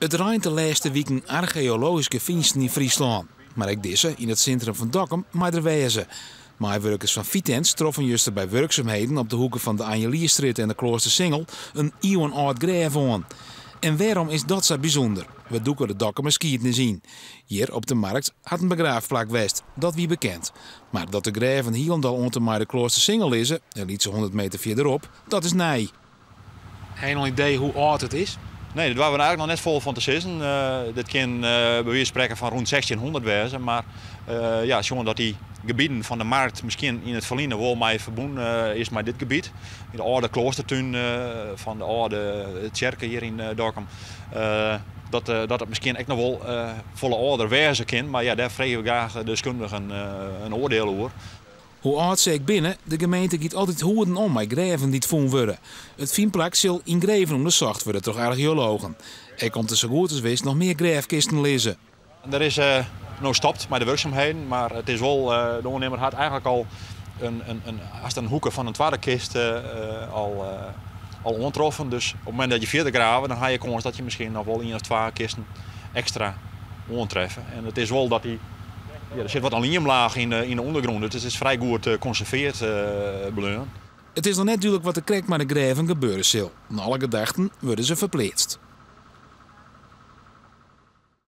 It reint de lêste wiken archeologyske fynsten yn Fryslân. Mar ek dizze, yn it sintrum fan Dokkum, mei der wêze. Meiwurkers fan Vitens troffen juster by wurksumheden op de hoeke fan de Anjelierstrjitte en de Kloastersingel in iuwenâld grêf oan. En wêrom is dat sa bysûnder? We dûke de Dokkumer skiednis yn. Hjir op de Markt hat in begraafplak west, dat wie bekend. Mar dat de grêven hielendal oant en mei de Kloastersingel lizze, in lytse 100 meter fierderop, dat is nij. Ha je al in idee hoe âld it is? Nee, dêr doare we eigentlik noch net folle fan te sizzen. Dit kin by wize fan sprekken fan rûn 1600 wêze, mar ja, sjoen dat dy gebieten fan de Markt miskien yn it ferline wol mei ferbûn is mei dit gebiet, de âlde kloastertún fan de âlde tsjerke hjir yn Dokkum, dat dat it miskien ek noch wol folle âlder wêze kin. Mar ja, dêr freegje we graach deskundigen in oardiel oer. Hoe âld se ek binne, de gemeente giet altyd hoeden om mei grêven dy't fûn wurde. It fynplak sil yngreven ûndersocht wurde troch archeologen. Ek komt der sa goed as wis noch mear grêfkisten lizze. Der is no stopt mei de wurksumheden, mar it is wol, de oannimmer hat eigentlik al hast in hoeke fan in twadde kist al oantroffen. Dus op it momint dat je fierder grave, dan ha je kâns dat je miskien noch wol ien of twa kisten ekstra oantreffe. En it is wol dat dy, ja, der sit wat in liemlaach yn de ûndergrûn, dus it is frij goed konserveard bleaun. It is noch net dúdlik wat der krekt mei de grêven gebeure sil. Nei alle gedachten wurde se ferpleatst.